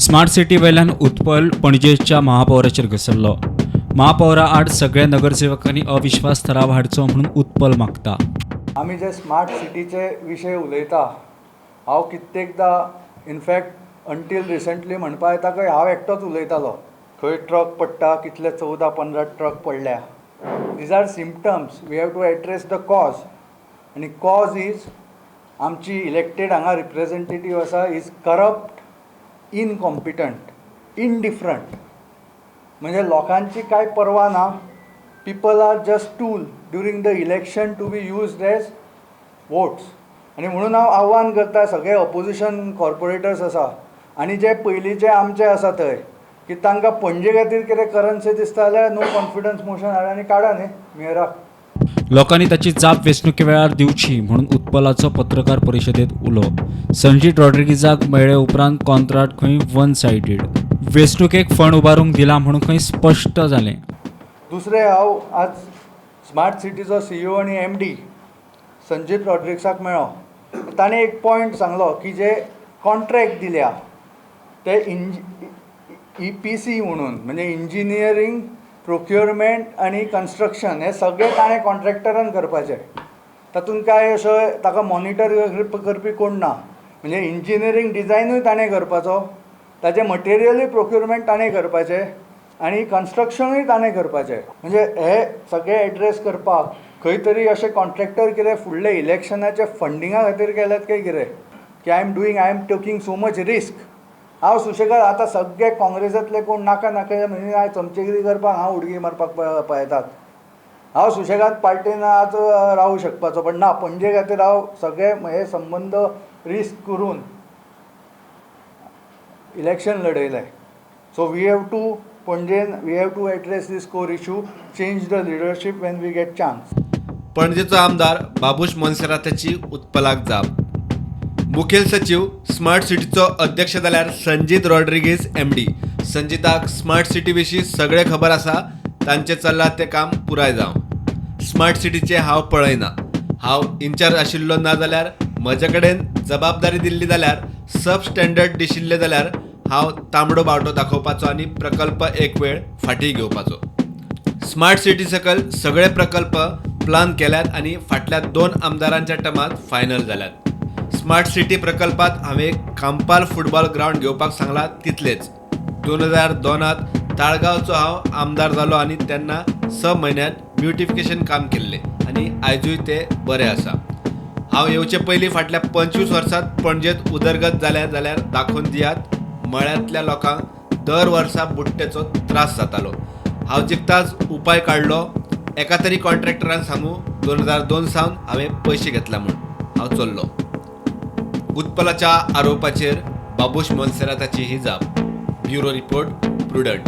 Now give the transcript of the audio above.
Smart city वयल्यान उत्पल पणजेच्या महापौराचेर घसरलो. महापौरा आड सगळ्या नगरसेवकांनी अविश्वास ठराव हाडचो म्हणून उत्पल मागता. आमी जे स्मार्ट सिटीचे विशय उलयता, हांव कित्येकदां, इनफॅक्ट अंटील रिसंटली म्हणपा येता काय हांव एकटोच उलयतालो. खंय ट्रक पडटा, कितले 14-15 ट्रक पडल्या. These are symptoms. We have to address the cause. आनी कॉज is आमची इलेक्टेड हांगा रिप्रेझेंटेटीव आसा, is corrupt, incompetent, indifferent. म्हणजे लोकांची कांय पर्वा ना. People are just tool during the election to be used as votes. आनी म्हणून हांव आव्हान करता, सगळे अपोजिशन कॉर्पोरेटर्स आसा आनी जे पयलींचे आमचे आसा थंय, की तांकां पणजे खातीर कितें करनशें दिसता जाल्यार नो कॉन्फिडन्स मोशन हाडा आनी काडा न्ही मेयराक. लोकांनी ताची जाप वेंचणुके वेळार दिवची म्हणून उत्पलाचो पत्रकार परिशदेत उलो. संजीत रॉड्रिगीजाक मेळ्ळे उपरांत कॉन्ट्राक्ट खंय वन सायडीड, वेंचणुकेक फंड उबारूंक दिला म्हणून खंय स्पश्ट जालें. दुसरें, हांव आज स्मार्ट सिटीचो सीईओ आनी एमडी संजीत रॉड्रिक्साक मेळ्ळो. ताणें एक पॉयंट सांगलो की जे कॉन्ट्रॅक्ट दिल्या ते ईपीसी म्हणून, म्हणजे इंजिनियरींग, प्रोक्युरमेंट आनी कन्स्ट्रक्शन, हे सगळें ताणें कॉन्ट्रॅक्टरान करपाचें. तातूंत कांय असो ताका मॉनिटर करपी कोण ना. म्हणजे इंजिनियरींग डिजायनूय ताणें करपाचो, ताजें मटेरियलूय प्रोक्युरमेंट ताणें करपाचें आनी कन्स्ट्रक्शनूय ताणें करपाचें. म्हणजे हे सगळे एड्रेस करपाक खंय तरी अशे कॉन्ट्रॅक्टर कितें फुडले इलेक्शनाचे फंडिंगा खातीर केल्यात काय कितें, की I am doing, I am taking so much risk. हांव सुशेगाद आतां सगळे काँग्रेसींतले कोण नाका नाका म्हणजे चमचेगिरी करपाक हांव उडकी मारपाक पळयतात. हांव सुशेगाद पार्टेन आज रावूं शकपाचो, पण ना, पणजे खातीर हांव सगळे हे संबंद रिस्क करून इलेक्शन लढयलें. सो we have to पणजेन we have to address this core issue, change the leadership when we get chance. पणजेचो आमदार बाबूश मोन्सेराताची उत्पलाक जाप. मुखेल सचीव स्मार्ट सिटीचो अध्यक्ष जाल्यार संजीत रॉड्रिगीज एमडी. संजीताक स्मार्ट सिटी विशीं सगळें खबर आसा. तांचें चल्लां तें काम पुराय जावं. स्मार्ट सिटीचें हांव पळयना. हांव इन्चार्ज आशिल्लो ना जाल्यार म्हजे कडेन जबाबदारी दिल्ली जाल्यार, सब स्टँडर्ड दिशिल्लें जाल्यार हांव तांबडो बावटो दाखोवपाचो आनी प्रकल्प एक वेळ फाटीं घेवपाचो. स्मार्ट सिटी सकयल सगळे प्रकल्प प्लान केल्यात आनी फाटल्या दोन आमदारांच्या टर्मात फायनल जाल्यात. स्मार्ट सिटी प्रकल्पात हांवें कांपाल फुटबॉल ग्रावंड घेवपाक सांगलां तितलेच. 2002त ताळगांवचो हांव आमदार जालो आनी तेन्ना 6 म्हयन्यात ब्युटिफिकेशन काम केल्लें आनी आयजूय तें बरें आसा. हांव येवचे पयलीं फाटल्या 25 वर्सांत पणजेंत उदरगत जाल्या जाल्यार दाखोवन दियात. मळ्यांतल्या लोकांक दर वर्सा बुट्टेचो त्रास जातालो. हांव जिखताच उपाय काडलो. एका तरी कॉन्ट्रॅक्टरान सांगू, 2002 सावन हांवें पयशे घेतला म्हूण. हांव चल्लो. उत्पलाच्या आरोपाचेर बाबूश मोन्सेराताची ही जाप. Bureau report, prudent.